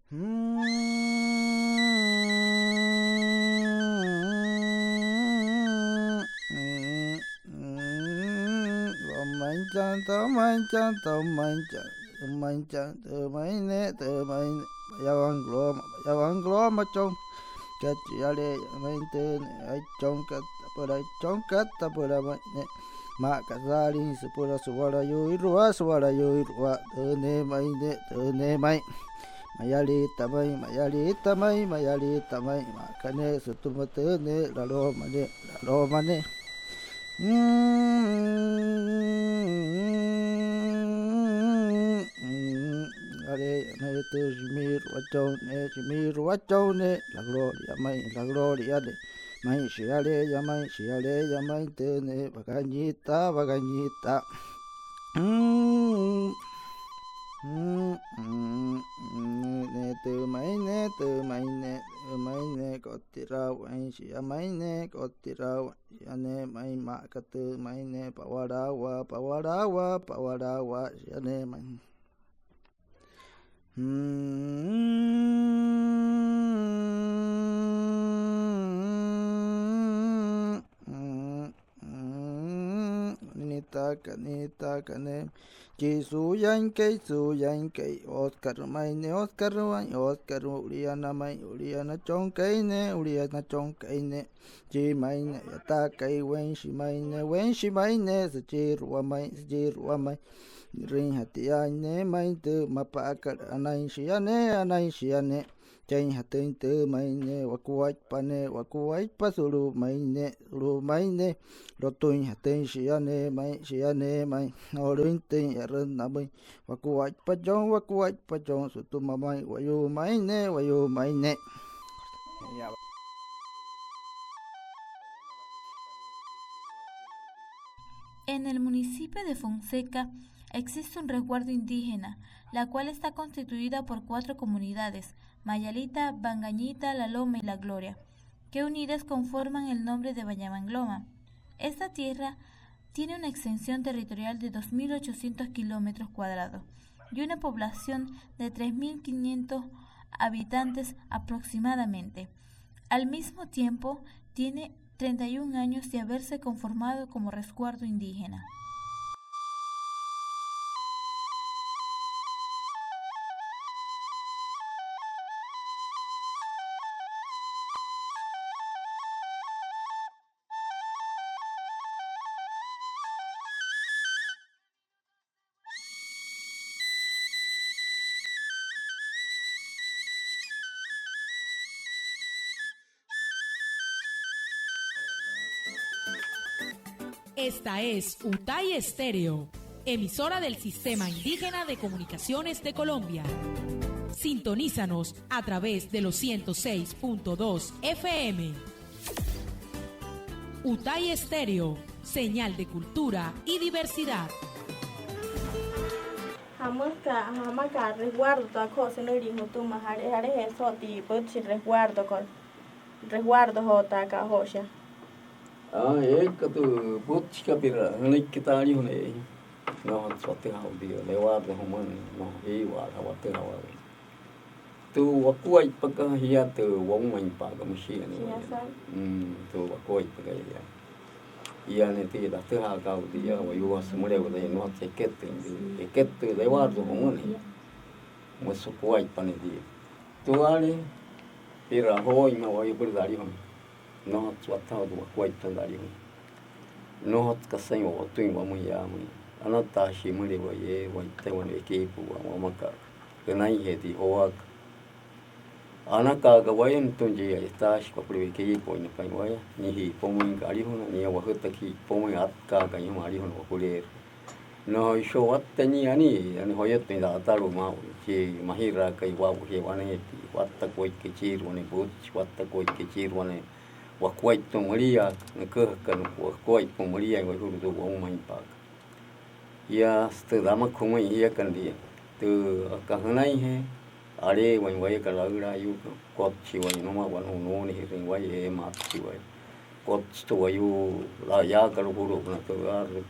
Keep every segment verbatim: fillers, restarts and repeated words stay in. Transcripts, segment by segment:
Tü ma'i ne'e, tü ma'i ne'e, mayawangloma, mayawangloma chon. Kachi yale yamain tü ne'e, aichonkat, tapüla aichonkat, tapüla ma'i ne'e. Maa aka saalin süpüla suwalayuirua, suwalayuirua. Tü ne'e ma'i ne'e, tü ne'e ma'i. Mayalita ma'i, mayalita ma'i, mayalita ma'i. Maa aka ne'e sütüma tü ne'e, lalooma ne'e, lalooma ne'e. Shiale ne'e tü shimiiruwachon ne'e, shimiiruwachon ne'e, la gloria ma'i, la gloria ne'e. Ma'i shiale ya ma'i, shiale ya ma'i tü ne'e, wakainjita, wakainjita. Ne'e tü ma'i ne'e, tü ma'i ne'e, tü ma'i ne'e, kotirawain shia ma'i ne'e, kotirawain. Shia ne'e ma'i, maa aka tü ma'i ne'e, pawalawaa, pawalawaa, pawalawaa, shia ne'e ma'i. Nitaaka, nitaaka ne'e. Chi suuyainkai, suuyainkai. Oscar ma'i ne'e, Oscar ma'i, Oscar, Juliana ma'i, Juliana chonkai ne'e, Juliana chonkai ne'e. Chi ma'i ne'e, a'yataakai, Wenshi ma'i ne'e, Wenshi ma'i ne'e, süchiirua ma'i, süchiirua ma'i. Ni'rüinjatüin ne'e ma'i tü mmapa'akat, anain shia ne'e, anain shia ne'e. Chainjatüin tü ma'i ne'e, wakuaippa ne'e, wakuaippa, sulu'u ma'i ne'e, sulu'u ma'i ne'e. Lotüinjatüin shia ne'e ma'i, shia ne'e ma'i. No'olüinjatüin e'rünnamüin. Wakuaippa chon, wakuaippa chon, sütüma ma'i wayuu ma'i ne'e, wayuu ma'i ne'e. En el municipio de Fonseca existe un resguardo indígena, la cual está constituida por cuatro comunidades: Mayalita, Bangañita, La Loma y La Gloria, que unidas conforman el nombre de Bayamangloma. Esta tierra tiene una extensión territorial de dos mil ochocientos kilómetros cuadrados y una población de tres mil quinientos habitantes aproximadamente. Al mismo tiempo, tiene treinta y un años de haberse conformado como resguardo indígena. Esta es Utay Estéreo, emisora del Sistema Indígena de Comunicaciones de Colombia. Sintonízanos a través de los ciento seis punto dos F M. Utay Estéreo, señal de cultura y diversidad. Jamüsüka, jamaka resguardo tü ako'o sünülia jütüma, jale, jale je so'o tü pütchi resguardo ko, resguardo joo tü aka joo shia. Aa, eekai tü pütchikat pi'ra jünüiki tü alijuna eein. Nnojotsü watüjaa tia, lewaata jümüin, nnojo jiiwa'ala watüjaa waya. Tü wakuaippakat jia tü woumainpa'akat, müshii ane waya. Mm, tü wakuaippakat jia. Iane tia tatüjaakat aa'u tia, wayuuja sümülewa taya, nnojotsü eketüin tia. Eketüin lewaata jümüin jia. Müsü wakuaippa ane tia. Tuale, pi'ra jooin mma wayuu süpüla tü alijuna. Nnojotsü watüjaa tü wakuaippa tü alijuna. Nnojotsü kasain wa'watüin wamüin yaamüin. Anataashi jümülewa eekai wa'itaina wane equipo wamaka jünainjee tia joaka. Anakaaka waya, nütüma chi a'yataashi wapüla equipo wa'innapain waya, nia ji'ipamüinka alijuna, nia wajütaka ji'ipamüin, atkaakai jüma alijuna wapüleerua. Nnojoishi joo watta nia anii, anii joyotüin tü a'yatalu'u maa'ulu, chi majiraakai waa'u jia waneepia, wattakuaippa kechiirua wane pütchi, wattakuaippa kechiirua wane wakuaippa tü müliaa, nüküjakat wakuaippa müliaa, wayuu sulu'u woumainpa'akat. Yaa, sütüma tü tamakat jümüin jiakana tia, tü aka jünainjee, aleewain wayakana laülaayuukana, kotshi waya nümaa wanaa nuunajirüin waya, eemaatshi waya. Kotshi tü wayuu la'yaakat julu'upünaa tü aarü.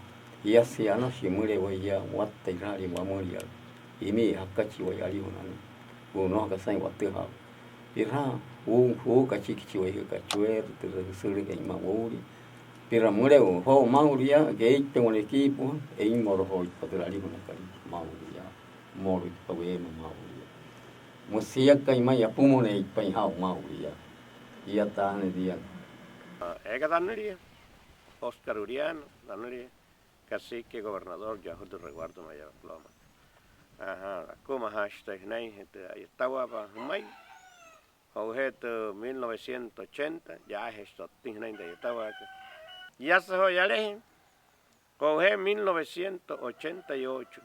Jiasü jia, anashi jümülewa jia, watta jiraajüle wamüliaa. Jimii jakachi waya alijuna anii. Nnojo aka saa'in watüjaa. Piraa, uu, uu kachiki chi wayuu kachueerü, tü süsülüin ma'i woulia. Piraa müle'u joo maa'ulu yaa, eeitpa wane equipo, eimolojoitpa türa alijuna Cali maa'ulu yaa. Mmolüitpa weema maa'ulu yaa. Müsü jiakana ma'i apümoneeitpain jaa'u maa'ulu yaa. Jia taane tia. Eeka tanülia Oscar Uriano, tanülia cacique gobernador yajütü resguardo Mayagüez Loma. Ajaa, akumajaashi taya jünainjee tü a'yatawaapa jümai. Jo'ujee tü mil novecientos ochenta, yaajeeshi tottüin jünain tü a'yatawaakat. Shiasa joo yalajee, jo'ujee mil novecientos ochenta y ocho,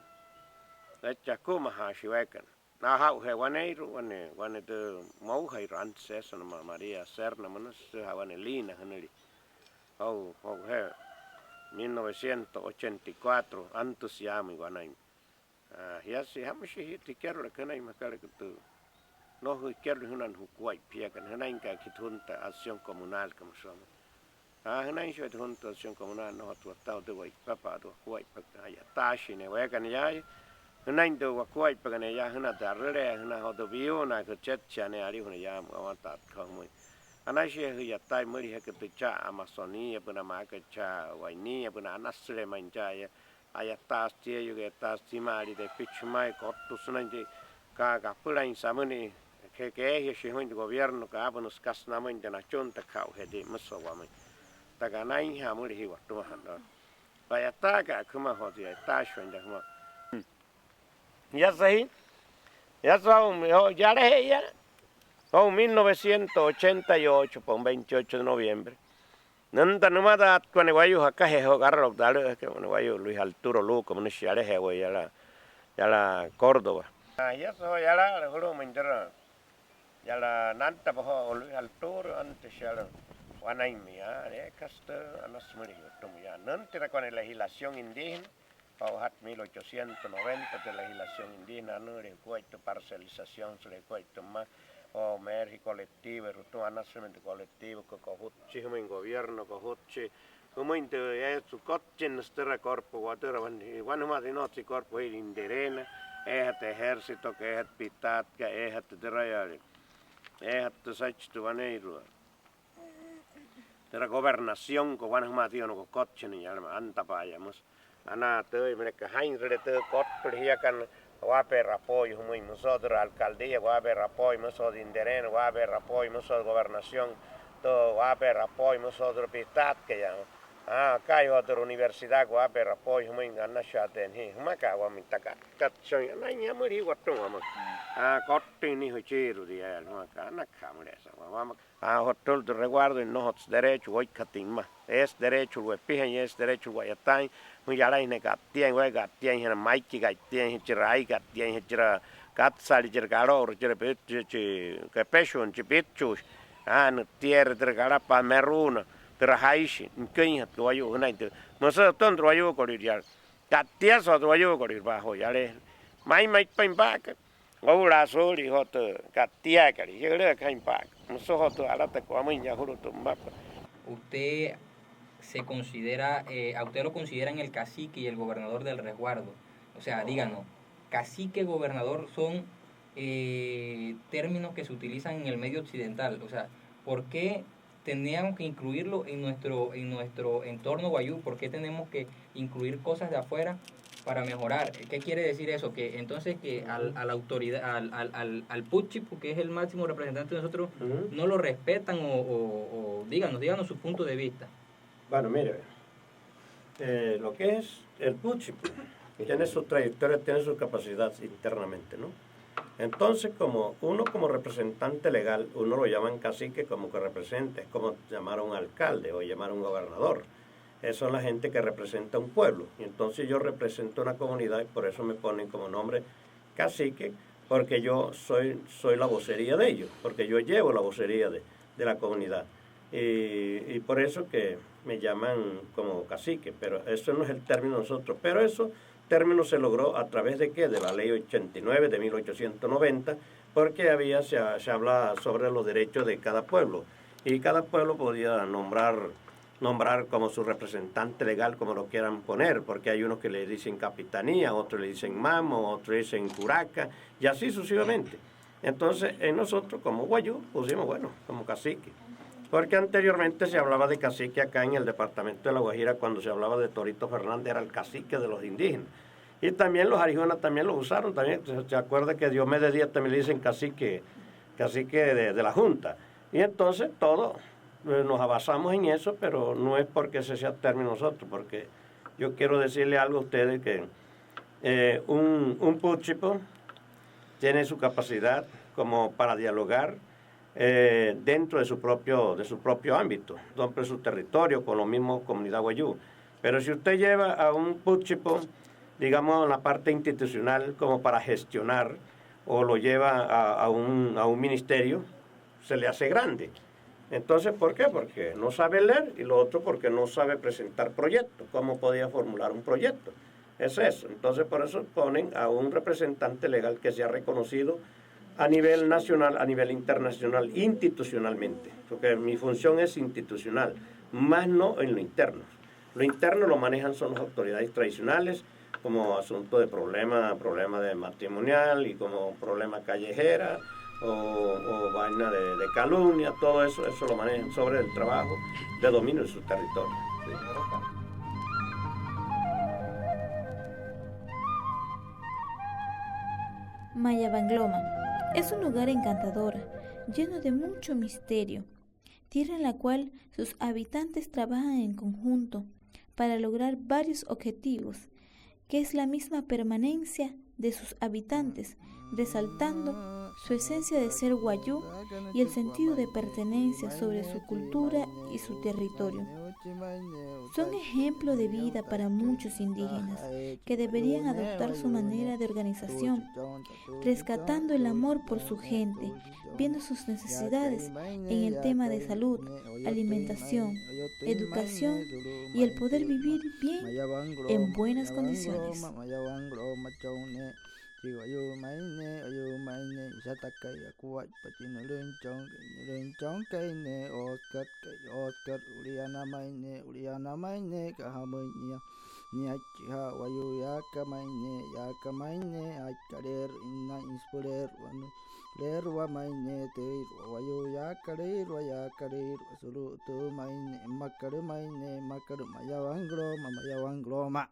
akumajaashi eekana. Ajaujee waneeirua, wane, wane tü moujairua, antes eso nümaa María Serna münüsü, süja'a wane Lina jünülia. Joo, jo'ujee mil novecientos ochenta y cuatro, antes yaamüin wanain. Aa, shiasa jamüshii jia tü jikerolükat jünain, makalaka tü, nnojo jikerolüin jünain jukuaippa jiakana, jünainka aka tü junta Acción Comunalka müsü wamüin. Aa, jünainshii waya tü junta Acción Comunal, nnojotsü watüjaa tü wa'ipapa'a tü wakuaippakat, a'yataashii ne'e weekana yaaya. Jünain tü wakuaippakana yaa, jüna tü arüleeja, jüna joo tü piuunaa, jüche'tshia ne'e alijuna yaamüin, awantaatkat jümüin. Anashia jü'iyataai mülejüaka tü chaa Amazoniapünaa maa aka chaa Guainiapünaa, anasüle ma'i cha'aya. A'yataasü tieyu'uka, a'yataasü tima'ali tepichi jümae, kottüsü sünain tü ka, kapülain samüin, je, keejiashii jümüin tü gobiernokat, aapünüsü kasa namüin tü nachuntakat, jaa'ujee tia, müsü joo wamüin. Otta aka anainjaa mülejüin watüma jana. A'yataaka jüma joo tia, a'yataashii waya jüma. Shiasa jia, shiasa joo, joo yalaje'eya, joo mil novecientos ochenta y ocho, pa un veintiocho de noviembre. Nünta nümataatkat wane wayuu jakajee joo karaloukta alü'üjakat, wane wayuu Luis Arturo Luco münüshi, yalajee wayuu yala, yala Córdoba. Aa, shiasa joo yalaala julu'umüin türa, yala nantapa joo Luis Arturo, antes yala wanainmüin yaa, eekasü tü, anasü mülejüin watüma yaa. Nüntiraka wane legislación indígena, jo'ujat mil ochocientos noventa, tü legislación indígena, anuu jukuaippa tü parcelización, süle jukuaippa tü mma, o meerü jia colectivo, jütüma anasü sünain tü colectivo, kojutshi jümüin gobierno, kojutshi jümüin tü, eesü kotchinnüsü türa cuerpo, wa türa wan, wan jümaa tü, nnojotsü cuerpo, jia Inderena, eejatü ejércitokat, eejatü pitaatkat, eejatü türa yaale, eejatü süchi tü waneeirua türa gobernación, ko wan jümaa tia, wane kokotchinüin yalama, antapa'aya müsü. Anaa tüü müleka jaa'inrüle tü kotpüle jiakana, waapeerü apoyo jümüin, müsü joo türa alcaldía, waapeerü apoyo, müsü joo tü Inderena, waapeerü apoyo, müsü joo tü gobernación, tü waapeerü apoyo, müsü joo türa pitaatkat yaa. Aa, aka joo türa universidad, waapeerü apoyo jümüin, anashaateena jia jümaka wamüin, taka, taka, anainjaa mülejüin watüma wamüin. Aa, kottüin nia jüchiirua tia, jümaka, anakaja müle'esa wamüin. Aa, jotüle tü resguardo, nnojotsü derecho woikjatüin mma. Eesü derecho wepijain, eesü derecho wa'yataain. Jümüin yalain ne'e ka'ttiain waya, ka'ttiainjana Maiki, ka'ttiainjana chira Ai, ka'ttiainjana chira Katsali, chira Kalo'uru, chira Pit-, chi, chi Kepeshuu, chi Pitshuu. Aa, nü'ttiere türa Kalapa, Meruuna, türa Jaishi, nüküinjatü wayuu jünain tü. Müsü jütüma türa wayuukolüirua yala. Ka'ttiasü joo türa wayuukolüirua, pa'a joo yale. Ma'i, ma'i, ma'i pa'aka. Oo'ulaa suulia joo tü ka'ttiaakat, jia jülüjaka jaa'in pa'aka. Müsü joo tü alatakat wamüin yaa julu'u tü mmakat. Usted se considera, eh, a usted lo consideran el cacique y el gobernador del resguardo. O sea, díganos, cacique, gobernador son, eh, términos que se utilizan en el medio occidental. O sea, ¿por qué tendríamos que incluirlo en nuestro, en nuestro entorno wayuu? ¿Por qué tenemos que incluir cosas de afuera para mejorar? ¿Qué quiere decir eso? Que entonces que al, a la autoridad, al, al, al, al Puchi, porque es el máximo representante de nosotros, no lo respetan o, o, o díganos, díganos su punto de vista. Bueno, mire, eh, lo que es el Puchi, pues, tiene su trayectoria, tiene su capacidad internamente, ¿no? Entonces, como uno como representante legal, uno lo llaman cacique como que representa, es como llamar a un alcalde o llamar a un gobernador. Eso es la gente que representa a un pueblo. Y entonces yo represento una comunidad y por eso me ponen como nombre cacique, porque yo soy, soy la vocería de ellos, porque yo llevo la vocería de, de la comunidad. Y, y por eso que me llaman como cacique, pero eso no es el término de nosotros. Pero eso término se logró a través de qué? De la ley ochenta y nueve de mil ochocientos noventa, porque había, se, se habla sobre los derechos de cada pueblo. Y cada pueblo podía nombrar, nombrar como su representante legal, como lo quieran poner, porque hay unos que le dicen capitanía, otros le dicen mamo, otros dicen curaca, y así sucesivamente. Entonces, eh, nosotros como wayuu pusimos, bueno, como cacique. Porque anteriormente se hablaba de cacique acá en el departamento de La Guajira, cuando se hablaba de Torito Fernández, era el cacique de los indígenas. Y también los Arjona también lo usaron, también. Se, se acuerda que Diomedes Díaz también le dicen cacique, cacique de, de la Junta. Y entonces todo, eh, nos basamos en eso, pero no es porque ese sea término nosotros, porque yo quiero decirle algo a ustedes que, eh, un, un púchipo tiene su capacidad como para dialogar, eh, dentro de su propio, de su propio ámbito, dentro de su territorio, con lo mismo comunidad wayuu. Pero si usted lleva a un púchipo, digamos, en la parte institucional como para gestionar, o lo lleva a, a un, a un ministerio, se le hace grande. Entonces, ¿por qué? Porque no sabe leer, y lo otro porque no sabe presentar proyectos. ¿Cómo podía formular un proyecto? Es eso. Entonces, por eso ponen a un representante legal que sea reconocido a nivel nacional, a nivel internacional, institucionalmente. Porque mi función es institucional, más no en lo interno. Lo interno lo manejan son las autoridades tradicionales, como asunto de problema, problema de matrimonial y como problema callejera o, o vaina de, de calumnia, todo eso, eso lo manejan sobre el trabajo de dominio de su territorio. Mayabangloma es un lugar encantador, lleno de mucho misterio, tierra en la cual sus habitantes trabajan en conjunto para lograr varios objetivos, que es la misma permanencia de sus habitantes, resaltando su esencia de ser wayuu y el sentido de pertenencia sobre su cultura y su territorio. Son ejemplo de vida para muchos indígenas que deberían adoptar su manera de organización, rescatando el amor por su gente, viendo sus necesidades en el tema de salud, alimentación, educación y el poder vivir bien en buenas condiciones. Chi wayuu ma'i ne'e, wayuu ma'i ne'e, Yusatakai, Akuaipachi, Nülüinchonkai, Nülüinchonkai ne'e, Oscarkai, Oscar, Uliana ma'i ne'e, Uliana ma'i ne'e, Kahamüin nia, Niachiha, wayuu yaaka ma'i ne'e, yaaka ma'i ne'e, Aikaleerü, Innain, Süpüleerü, Wanüleerü, Wa ma'i ne'e, Tüirua, wayuu yaakalüirua, yaakalüirua, sulu'u tü ma'i ne'e, Mmakalü ma'i ne'e, Mmakalü, Mayawangloma, Mayawangloma.